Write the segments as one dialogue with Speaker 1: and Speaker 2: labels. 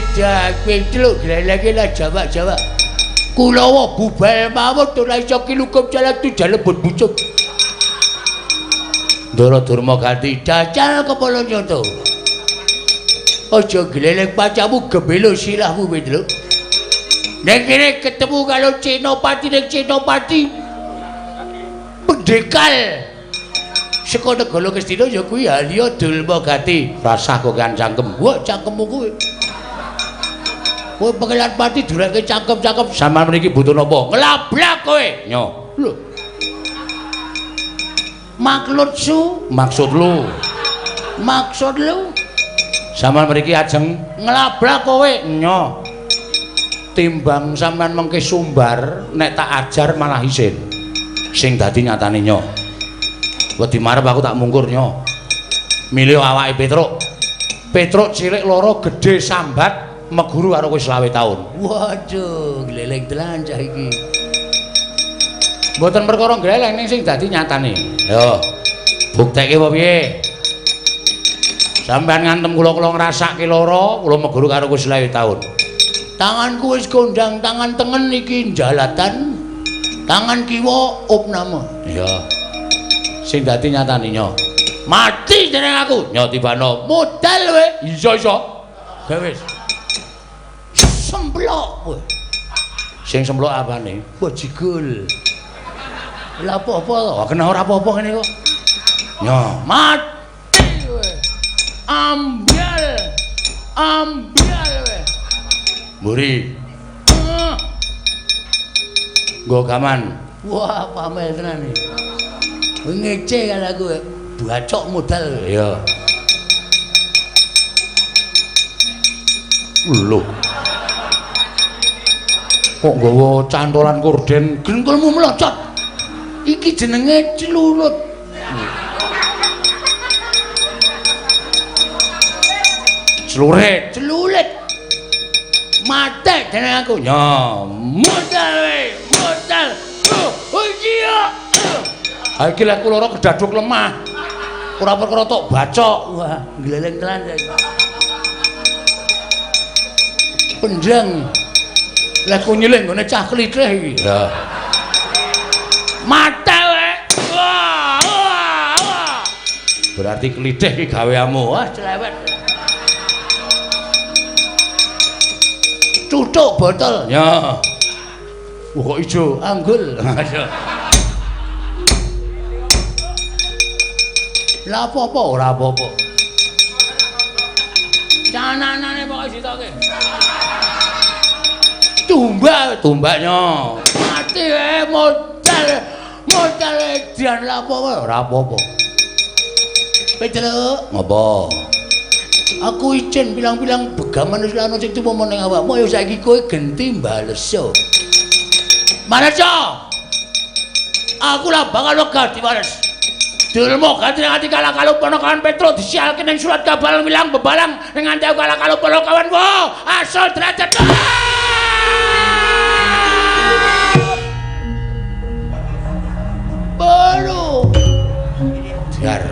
Speaker 1: Edan Petruk glelenge lah Jawa-Jawa. Kulawa bubal mawon ora iso kilukup jalan tu jalebut bucuk. Ndara Durma ganti dacal kepala nyoto. Aja gleleng pacamu gebelo silahmu Petruk. Nek kene ketemu karo Senopati ning Senopati pendekal saka negara Ngastina ya kuwi Halya Dulmagati. Rasah kok kan cangkem. Wah, cangkemmu kuwi. Kowe pengelan pati dureke cangkem-cangkem. Sampeyan mriki butuh napa? Nglablak kowe. Nyo. Lho. Maksud su, maksud lu. Maksud lu. Sampeyan mriki ajeng nglablak kowe. Nyo. Timbang sampean mengke sumbar nek tak ajar malah isin. Sing dadi nyatane nyo. Wedi marep aku tak mungkur nyo. Milih awake Petruk. Petruk cilik loro gedhe sambat meguru karo kowe 25 taun. Waduh, gleleng tenan cah iki. Mboten perkara gleleng ning sing dadi nyatane. Yo. Buktekke apa piye? Sampean ngantem kula kula ngrasake lara, kula meguru karo kowe 25 taun. Tanganku wis kondang, tangan tengen iki jalatan, tangan kiwa opname. Iya. Sing dadi nyatane nyo. Mati jeneng aku. Nyo tibano. Modal kowe. Iso iso. Gawe wis. Semplok kowe. Sing semplok apane? Bajigul. Lah apa-apa to? Kena ora apa-apa ngene kok. Nyo, mati kowe. Ambyal. Ambyal kowe. Mburi. Nggo gaman. Wah, pamel tenan iki. Ngece kan aku. Bacok modal. Iya. Lho. Kok nggawa cantolan korden gengkulmu melocot. Iki jenenge celulut. Celurit, celulit. Mate jeneng aku. Ya, modal we, modal. Oh iya. Ha iki lek kula kedaduk lemah. Ora perkara tok bacok. Wah, gleleng tenan. Pendeng. Lek ku nyilih nggone cah klithih iki. Ya. Mate we. Wah, wah, wah. Berarti klithih iki gaweanmu. Wah, celewet. Tutuk botol. Ya. Wah, kok ijo anggul. Lah apa-apa ora apa-apa. Cananane pokoke ditoke. Tumbak, tumbaknya. Mati modal. Modal edian lah apa-apa ora apa-apa. Petruk, ngopo? Aku izin bilang-bilang begaman wis ana sing tumo ning awakmu ya saiki kowe genti bales yo. Males yo. Aku lah bakal wegah diwales. Dulmo ganti ati kalah kalau ponokawan Petruk disialke ning surat kabar milang bebalang ning nganti aku kalah kalau ponokawan wo asal derajat. Baru biar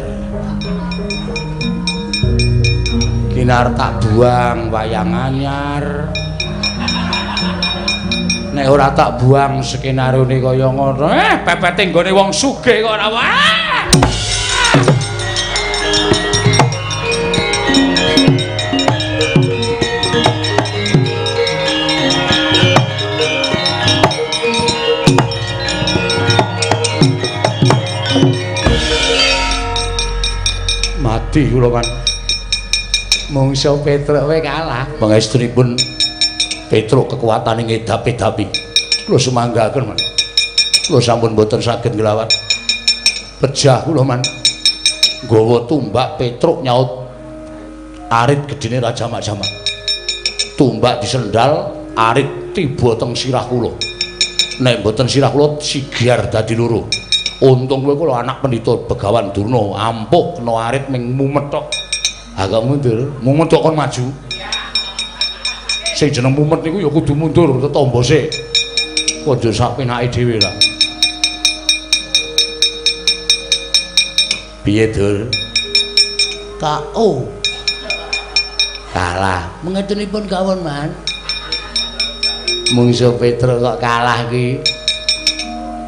Speaker 1: kinar tak buang wayang anyar. Nek ora tak buang skenario-ne kaya ngono, pepete nggone wong sugih kok ora. Wah. Mati kula kan. Mungso Petruk we kalah. Pangestunipun Petruk kekuatane ngedap-edapi. Kula sumanggaken, Man. Kula sampun mboten saged nglawat. Pejah kula, Man. Nggawa tumbak Petruk nyaut arit gedene Raja Mak-Jamak. Tumbak disendal, arit tiba teng sirah kula. Nek mboten sirah kula sigar dadi loro. Untung kowe kula anak pendhita Begawan Durna, ampuh kena arit ming mumet tok. Agak mundur, mumet kok kon maju. Sing jeneng mumet niku ya kudu mundur tetombo sik. Aja sak penake dhewe lah. Piye, Dur? KO. Kalah. Mengetenipun kawon, Man. Mungsuh Petruk kok kalah ki.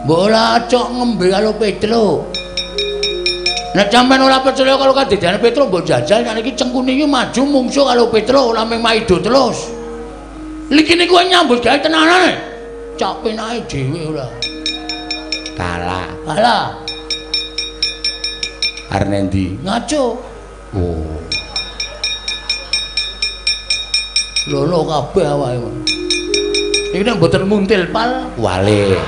Speaker 1: Mbok ora cok ngembe karo Petruk. Nek sampean ora percaya karo kadidane Petruk mbok jajal nek iki Cengkuni iki maju mungsuh karo Petruk ora mung maido terus. Liki niku nyambut gawe tenanane. Cok penake dhewe ora. Kalah. Kalah. Arep endi? Ngaco. Oh. Lolo kabeh awake. Iki nek mboten muntil pal, wale.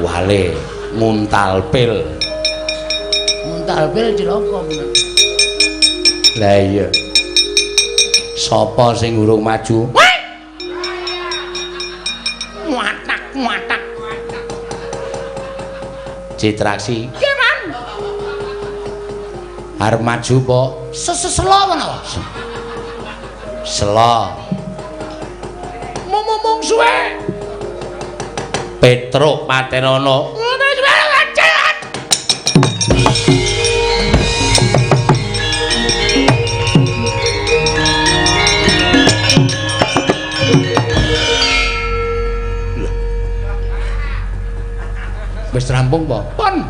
Speaker 1: Wale nguntal pil. Nguntal pil cilaka men. Lah iya. Sapa sing urung maju? Watak watak. Citraksi. Nggih, Man. Arep maju po? Seselo menapa? Selo. Mungsuhe Petruk patenono. Wis rampung po? Pon.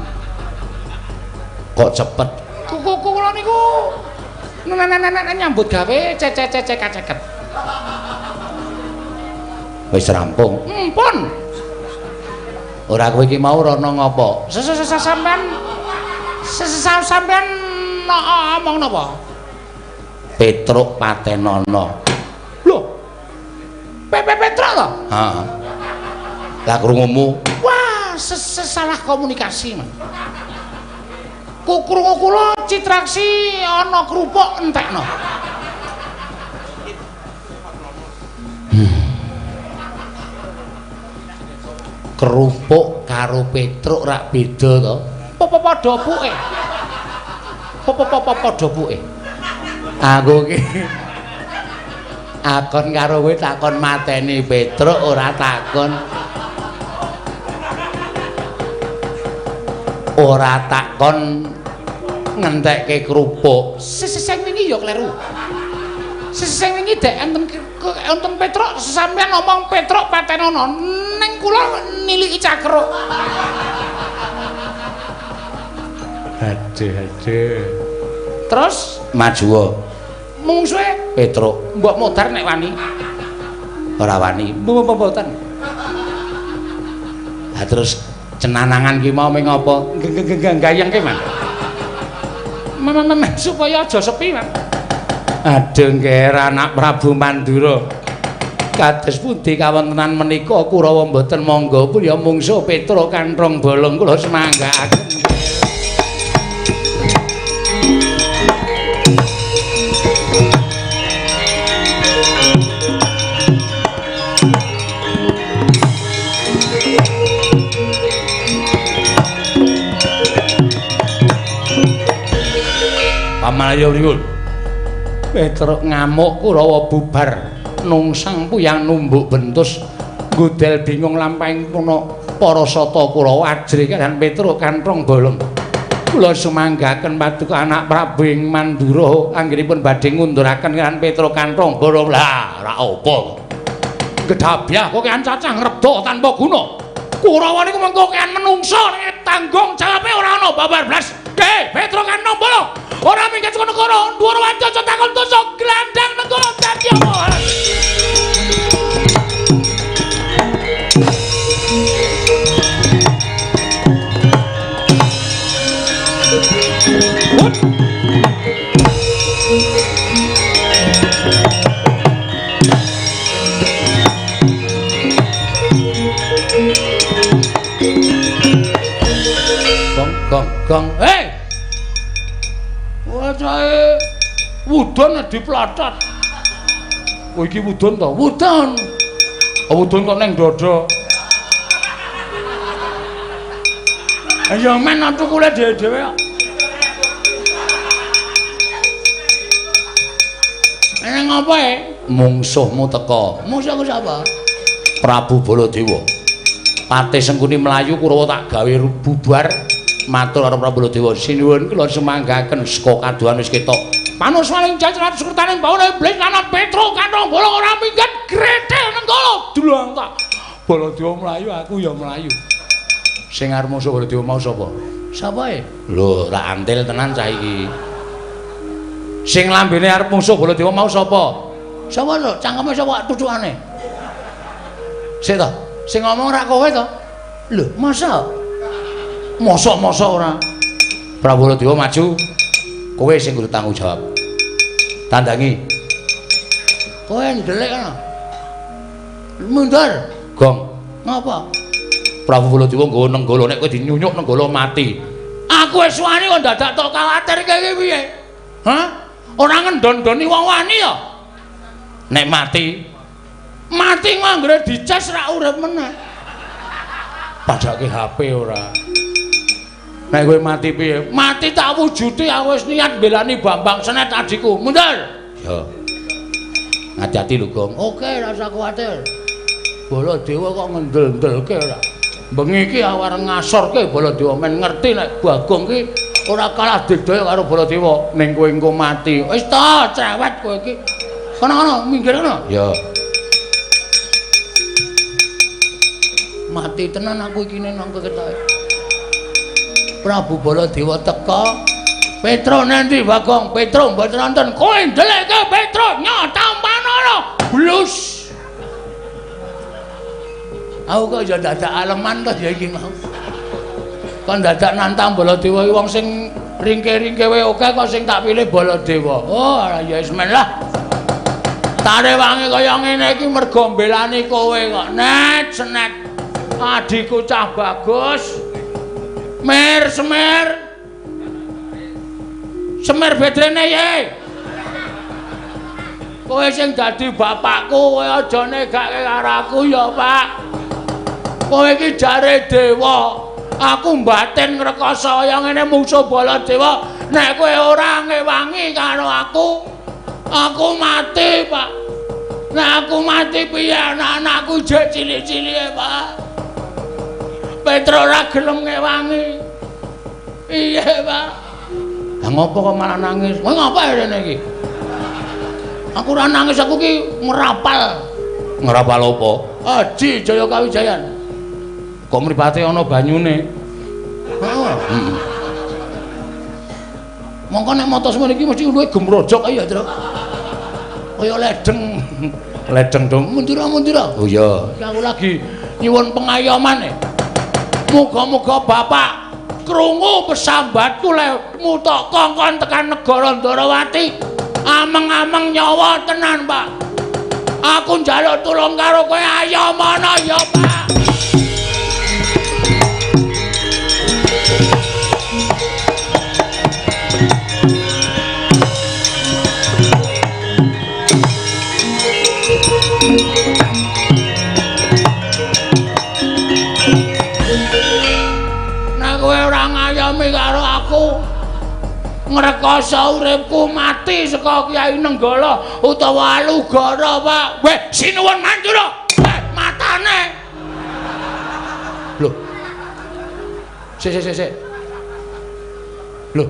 Speaker 1: Kok cepet? Kula niku nyambut gawe cecek-cecek. Wis rampung. Pun. Ora kowe iki mau rono ngopo? Sampean sampean omong napa? Petruk patenono. Lho. Petruk to? Heeh. Lah krungumu? Wah, salah komunikasi, Man. Krungu kula Citraksi ana kerupuk entekno. Kerupuk karo Petruk rak beda to? Apa padha puke? Apa padha puke? Aku iki akon karo kowe takon mateni Petruk ora takon. Ora takon ngentekke kerupuk. Sing wingi ya kleru. Sing wingi dek enten enten Petruk sampean ngomong Petruk patenono ning kula niliki cakruk. Aduh aduh. Terus maju mungsuhe Petruk. Mbok modar nek wani. Ora wani. Mboten. Lah terus cenanangan ki mau ming apa? Gayengke, Man. Men supaya aja sepi, Man. Aduh ngger anak Prabu Mandura. Kados pundi kawontenan menika Kurawa mboten mangga pun ya mungsuh Petruk kanthong bolong kula semanggaaken. Paman ayo pripun? Petruk ngamuk Kurawa bubar nungsang puyang numbuk bentus ngudel bingung lampahing puna para sata Kurawa ajrih kaliyan Petruk kanthong bolong. Kula sumanggaken paduka anak Prabu ing Mandura anggenipun badhe ngunduraken kaliyan Petruk kanthong bolong. Lah ora apa. Gedhabyah kokean cacah ngrebda tanpa guna. Kurawa niku mengko kokean menungsa nek tanggung jawabe ora ana babar blas. Hei Petruk kanthong bolong. Ora minggat saka negara, dhuwur wanca takon tusuk glandang negara dadi apa? Gong gong gong. Hei! Wacahe wudon diplotot. Oh iki wudon to? Wudon. Oh wudon kok neng dada. Ayo men tukule dhewe-dhewe kok. Neng apa e? Mungsuhmu teka. Mungsuhku sapa? Prabu Baladewa. Patih Sengkuni mlayu Kurawa tak gawe bubar Matur karo Prabu Baladewa, sinuwun kula sumanggaken saka kadohan wis ketok. Panuswaning jajaran sukertaning bawana iblis lan Petruk kantong bolong ora minggat gretel Nenggala. Dulang tak. Baladewa mlayu, aku ya mlayu. Sing arep musuh Baladewa mau sapa? Sapa e? Lho, ra antil tenan cah iki. Sing lambene arep musuh Baladewa mau sapa? Sapa lho? Cangkeme sapa tutukane? Sik to, sing ngomong ra kowe to? Lho, masa? Mosok-mosok ora. Prabu Baladewa maju. Kowe sing kudu tanggung jawab. Tandangi. Kowe ndelik ana. Mundur. Gong. Ngapa? Prabu Baladewa nggawa Nenggala, nek kowe dinyunyuk Nenggala mati. Aku wis wani kok dadak tok kuwatir iki piye? Hah? Ora ngendon-ndoni wong wani ya? Nek mati, mati anggere dicas ra urip meneh. Padake HP ora. Nek kowe mati piye? Mati tak wujuti, aku wis niat mbelani Bambang Senet adikku. Mundur. Ya. Hati-hati lho, Gong. Oke, rasa kuwatir. Baladewa kok ngendel-ndelke ora. Bengi iki aku arep ngasorke Baladewa men ngerti nek Bagong ki ora kalah digdaya karo Baladewa. Ning kowe engko mati. Wis ta, cerewet kowe iki. Kono-kono, minggir kono. Ya. Mati tenan aku iki nang ketoke. Prabu Baladewa teka. Petro nanti Bagong, Petro mboten nonton. Kowe ndelekke Petro nyotampanana. Blus. Aku kok ya dadak aleman to ya iki mau. Kon dadak nantang Baladewa iki wong sing ringke-ringke wae oke kok sing tak pilih Baladewa. Oh, ya wis men lah. Tarewangi kaya ngene iki mergo mbelani kowe kok. Net senet. Adikku cah bagus. Mer semer. Semer bedrene ye. Kowe sing dadi bapakku, kowe aja negake karo aku ya, Pak. Kowe iki jare dewa. Aku mbatin ngrekoso kaya ngene mungsuh Baladewa. Nek kowe ora ngewangi karo aku, aku mati, Pak. Nek aku mati piye anak-anakku jek cilik-cilike, Pak. Petro ora gelem ngewangi. Iya, Pak. Lah ngopo kok malah nangis? Kowe ngapa rene iki? Aku ora nangis, aku ki ngrapal. Ngrapal apa? Aji Jaya Kawijayan. Kok mripate ana banyune? Heeh. Heeh. Mongko nek mata semene iki mesti luwe gemrojok ae ya, Truk. Kaya ledeng. Ledeng dong. Mundura-mundura. Oh iya. Aku lagi nyuwun pengayoman e. Muga-muga bapak krungu pesambatku le mutok kongkon tekan negara Ndorowati. Ameng-ameng nyawa tenan, Pak. Aku njaluk tulung karo kowe, ayo mana ya, Pak. Nek kowe ora ngayomi karo aku, ngrekoso uripku mati saka Kyai Nenggala utawa Alugara, Pak. Weh, sinuwun Mandura. Weh, matane. Lho. Sik sik sik. Lho.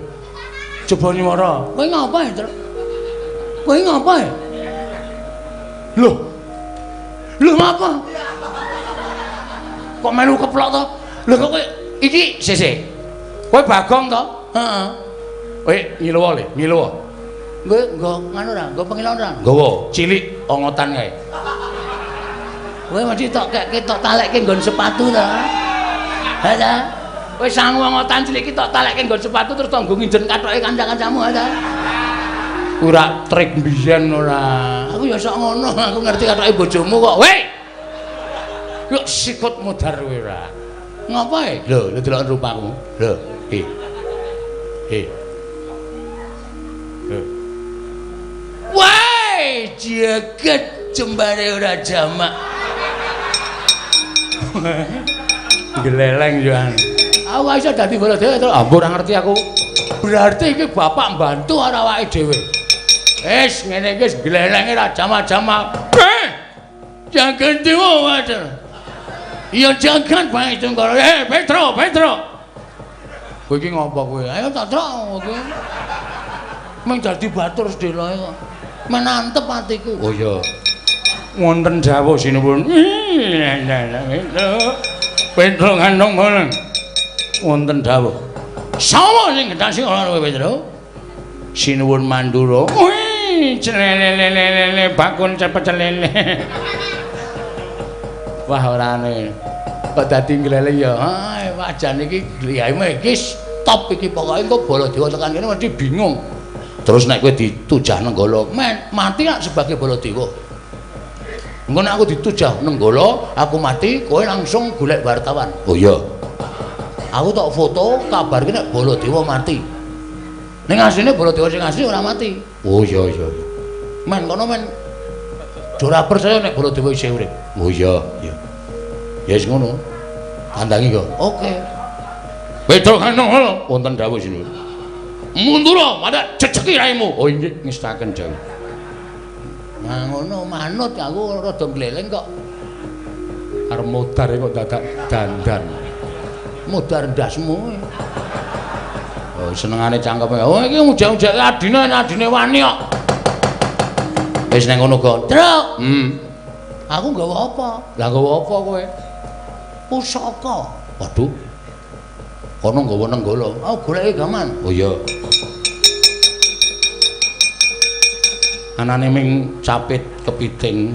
Speaker 1: Coba nyuwara. Kowe ngapa ya, Truk? Kowe ngapa ya? Lho. Lho ngapa? Kok melu keplok to? Lho kok kowe iki sik sik. Kowe Bagong to? Heeh. Kowe ngiluwa le, ngiluwa. Kowe nggo nganu ora? Nggo pengilon ora? Nggawa, cilik ongotan kae. Kowe mesti tok kekke tok talekke nggon sepatu to. Ha ta? Kowe sangu ongotan cilik iki tok talekke nggon sepatu terus tok nggo nginjen kathoke kanca-kancamu ha ta? Ora trik mbiyen ora. Aku ya sok ngono, aku ngerti kathoke bojomu kok. Weh. Yuk sikut mudhar kowe ora. Ngapa e? Lho, lho delok rupamu. Lho, he. He. Wah, jagat jembare ora jamak. Gleleng yo. Aku iso dadi Baladewa to. Ah, ora ngerti aku. Berarti iki bapak mbantu ora awake dhewe. Wis ngene iki wis glelenge ora jamak-jamak. Jagat dewa wajar. Iya jagat bae Tunggara. Petro, Petro. Kowe iki ngopo kowe? Ayo tak trok kowe. Mung dadi batur sedheloe kok. Menantep atiku. Oh iya. Wonten dawuh sinuwun. Petro ngandung ngono. Wonten dawuh. Sapa sing gedhang sing ora kowe Petro? Sinuwun Mandura. Wih, celelelelele bakun cepet celele. Wah orane. Kok dadi ngleleng ya. Ah, wajan iki gliyahme iki stop iki pokoke engko Baladewa tekan kene mesti bingung. Terus nek kowe ditujah Nenggala, men mati lak sebagai Baladewa. Engko nek aku ditujah Nenggala, aku mati, kowe langsung golek wartawan. Oh iya. Aku tok foto kabarke nek Baladewa mati. Ning asline Baladewa sing asli ora mati. Oh iya iya. Men kono men ora percaya nek Baladewa isih urip. Oh iya iya. Ya wis ngono. Tandangi kok. Oke. Petro ngono wonten dawuh sinuwun. Mundura madak jejeki raimu. Oh inggih ngestaken dawuh. Nah ngono manut aku rada gleleng kok.
Speaker 2: Arep modar kok dadak dandan.
Speaker 1: Modar ndasmu. Oh senengane cangkeme. Oh iki ujak-ujake adine adine wani kok. Wis nang ngono kok. Truk. Aku nggawa apa? Lah nggawa apa kowe? Pusaka. Waduh. Kono nggawa Nenggala. Aku goleki gaman. Oh iya. Anane ming capit kepiting.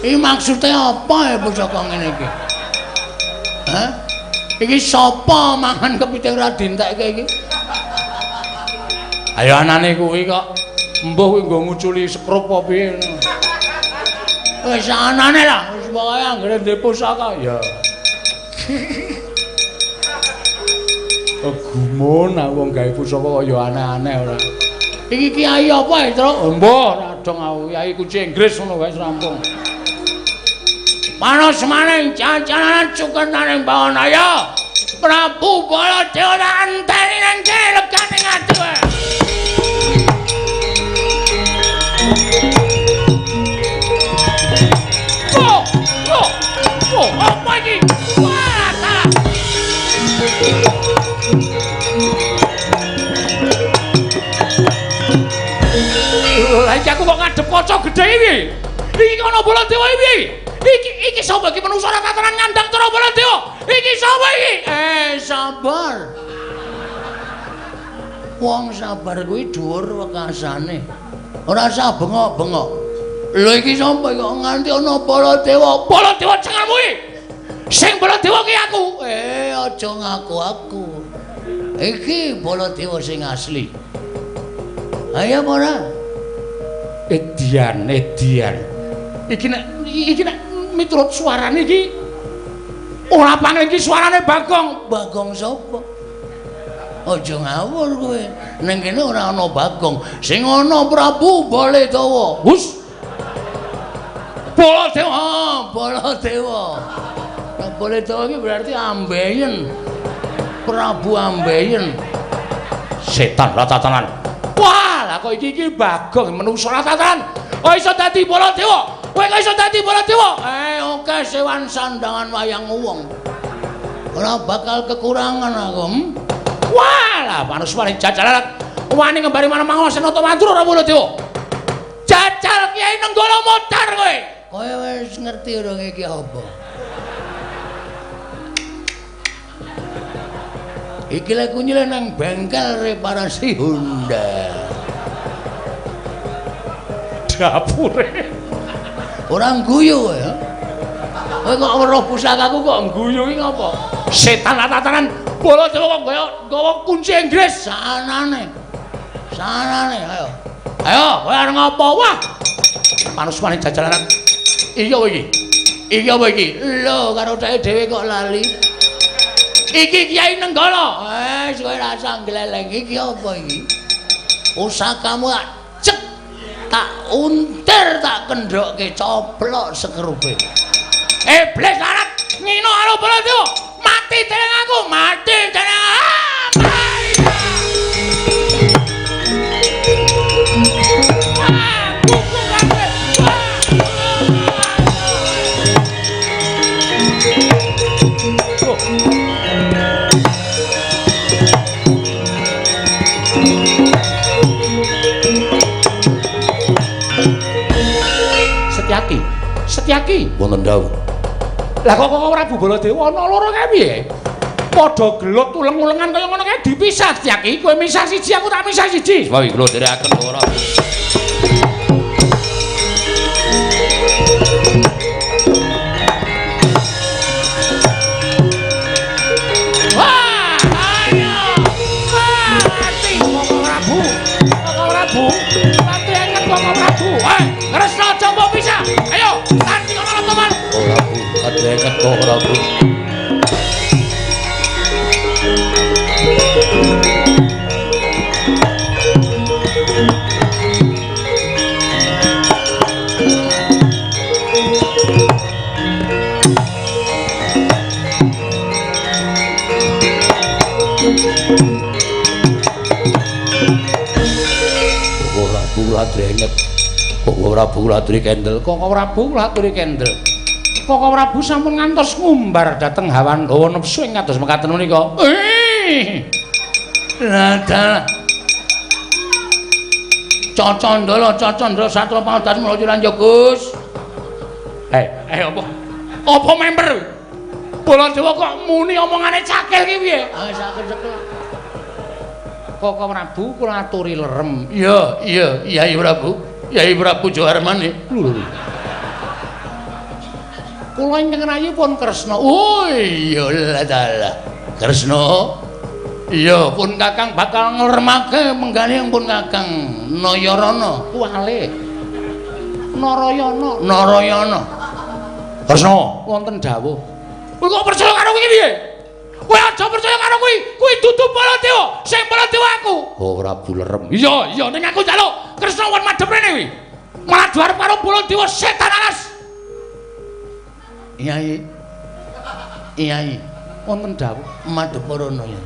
Speaker 1: Iki maksude apa ya pusaka ngene iki? Hah? Iki sapa mangan kepiting ora dientekke iki?
Speaker 2: Ayo anane kuwi kok mbuh kuwi nggo nguculi sekrup apa piye.
Speaker 1: Wis anane lah, wis pokoke anggere ndek pusaka
Speaker 2: ya. Oh gumun aku wong gawe pusaka kok ya aneh-aneh ora.
Speaker 1: Iki kiai apa ya, Truk?
Speaker 2: Mbuh, ora dong aku kiai kunci Inggris ngono wae rampung.
Speaker 1: Panas maning jajanan cukenaning Bawanaya. Prabu Baladewa tak enteni nang kene legane ngadu. Oh, oh, oh, apa iki? Wah, salah. Lah iki aku kok ngadep kaca gedhe iki. Iki ana Baladewa iki. Iki sapa iki manungsa ora tatanan ngandang cara Baladewa? Iki sapa iki? Sabar. Wong sabar kuwi dhuwur wekasane. Ora usah bengok-bengok. Lho iki sapa kok nganti ana Baladewa? Baladewa cengelmu iki. Sing Baladewa ki aku. Aja ngaku aku. Iki Baladewa sing asli. Ayo ora?
Speaker 2: Edian, edian. Iki nek miturut suarane iki ora pangen iki suarane Bagong.
Speaker 1: Bagong sapa? Aja ngawur kowe. Ning kene ora ana Bagong. Sing ana Prabu Baladewa.
Speaker 2: Hus.
Speaker 1: Baladewa, Baladewa. Nah, Baladewa iki berarti ambeien. Prabu ambeien.
Speaker 2: Setan ratatanan. Wah, lah kok iki Bagong menungso ratatanan. Kok iso dadi Baladewa? Kowe kok iso dadi Baladewa?
Speaker 1: Oke sewan sandangan wayang wong. Ora bakal kekurangan aku.
Speaker 2: Wah, lah manus wani jajalan wani ngembari manang Senata Mandura ora Baladewa.
Speaker 1: Jajal Kiai Nenggala modar kowe. Kowe wis ngerti urung iki apa? Iki lek kunyile nang bengkel reparasi Honda.
Speaker 2: Dapure.
Speaker 1: Ora ngguyu kowe ya. Kowe kok weruh pusakaku kok ngguyu iki ngapa?
Speaker 2: Setan tatanan Baladewa kok nggawa kunci Inggris.
Speaker 1: Sanane. Sanane ayo.
Speaker 2: Ayo, kowe arep ngapa? Wah. Manusmane jajalanan. Iki apa iki? Iki apa iki?
Speaker 1: Lho, karo dheke dhewe kok lali. Iki Kiai Nenggala. Wis kowe rasa ngleleng iki apa iki? Pusakamu tak cek, tak untir, tak kendhokke coplok sekrupe.
Speaker 2: Iblis larat ngino karo Baladewa. Mati dening aku, mati dening. Ah,
Speaker 1: Setyaki wonten dawuh. Lah kok Koko Prabu Baladewa ana loro kae piye? Padha gelut uleng-ulengan kaya ngono kae dipisah Setyaki. Kowe misah siji, aku tak misah siji. Wae kula dherekaken ora. Wah, ayo. Mati Koko Prabu. Koko Prabu, mati enget Koko Prabu. Hei, Kresna aja mbok pisah. Ayo, tanding ana teman. Ora Bu, kadhenget kok ora Bu. Koko Prabu ladrenget. Koko Prabu laturi kendel. Koko Prabu laturi kendel. Koko Prabu sampun ngantos ngumbar dhateng hawa hawa nepsu ing kados mekaten menika. Lah dalah. Cacandala cacandala satra pangadas mula ranjo Gus. Apa? Apa member? Baladewa kok muni omongane cakil ki piye? Ah cakil-cakil. Koko Prabu kula aturi lerem. Iya, iya, Yai Prabu. Yai Prabu Jawarmane. Kula ingkang rayi pun Kresna. Oh iya lah dalah. Kresna. Iya, pun Kakang bakal ngleremake menggane pun Kakang Nayarana kuwale. Narayana, Narayana. Kresna, wonten dawuh. Kowe kok percaya karo kuwi piye? Kowe aja percaya karo kuwi. Kuwi dudu Baladewa, sing Baladewa aku. Oh, Prabu lerem. Iya, iya ning aku njaluk Kresna won madhep rene kuwi. Malah arep karo Baladewa setan alas. Yai. Yai, wonten dawuh madhep rono ya.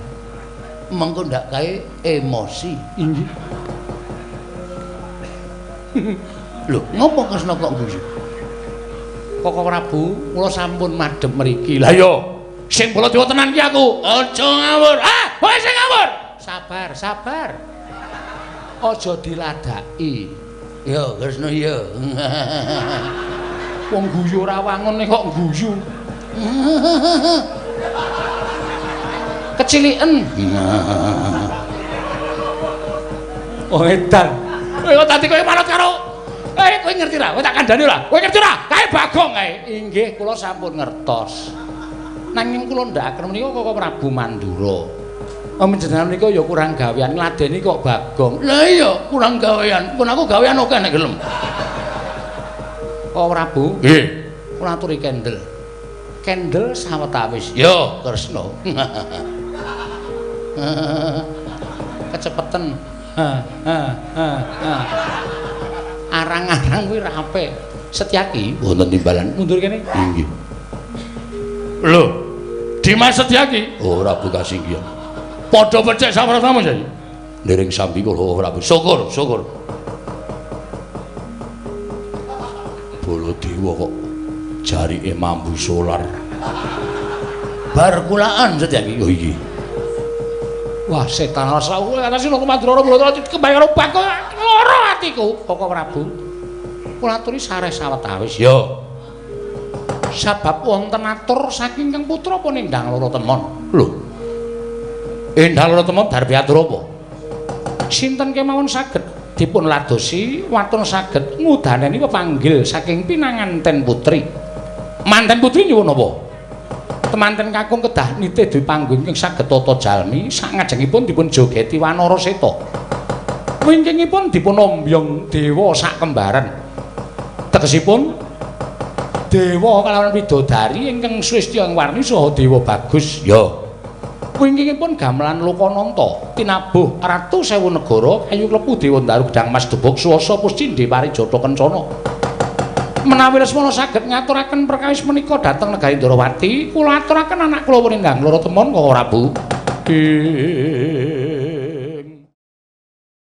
Speaker 1: Mengko ndak kae emosi. Inggih. Lho, ngopo Kresna kok guyu? Koko Prabu, kula sampun madhep mriki. Lah iya, sing Baladewa tenan ki aku. Aja ngawur. Ah, kowe sing ngawur. Sabar, sabar. Aja diladaki. Ya, Kresna ya. Wong guyu ora wangun kok guyu. Keciliken. Oh edan. Kowe kok dadi kowe manut karo kowe ngerti ra? Kowe tak kandhani ora? Kowe ngerti ora? Kae Bagong kae. Inggih, kula sampun ngertos. Nanging kula ndhakaken menika Koko Prabu Mandura. Panjenengan menika ya kurang gawean, ngladeni kok Bagong. Lah iya, kurang gawean. Pun aku gawean akeh nek gelem. Koko Prabu? Nggih. Kula aturi kendel. Kendel sawetawis. Yo, Kresna. Kecepetan. Arang-arang kuwi ra apik. Setyaki wonten timbalan. Mundur kene. Inggih. Lho, Dimas Setyaki? Oh, Prabu Kasinggihan. Padha becik sapratamu, Yai. Niring sambi kula Prabu. Syukur, syukur. Baladewa kok jarike mambu solar. Bar kulaan Setyaki. Oh iya. Wah, setan alas kowe atase lho Mandura Baladewa kembali karo Bagong lara atiku. Koko Prabu. Kula aturi sareh sawetawis. Ya. Sabab wonten atur saking Kang Putra pun Endang Loro Temon. Lho. Endang Loro Temon darbi atur apa? Sinten kemawon saged dipun ladosi waton saged ngudaneni pepanggil saking pinanganten putri. Manten putri nyuwun apa? Temanten kakung kedah nitih dwi panggung ingkang saged tata jalmi sangajengipun dipun jogeti wanara seta. Wingkingipun dipun ombyong dewa sak kembaran. Tegesipun dewa kalawan widodari ingkang swestya ing warni saha dewa bagus. Ya. Wingkingipun gamelan Lokananta tinabuh ratu sewu negara kayu klepu dewa ndaru gedang mas debog swasa puscindhe parijata kencana. Menawi Lesmana saged ngaturaken perkawis menika dhateng negari Ndrawati, kula aturaken anak kula Endang Loro Temon Koko Prabu.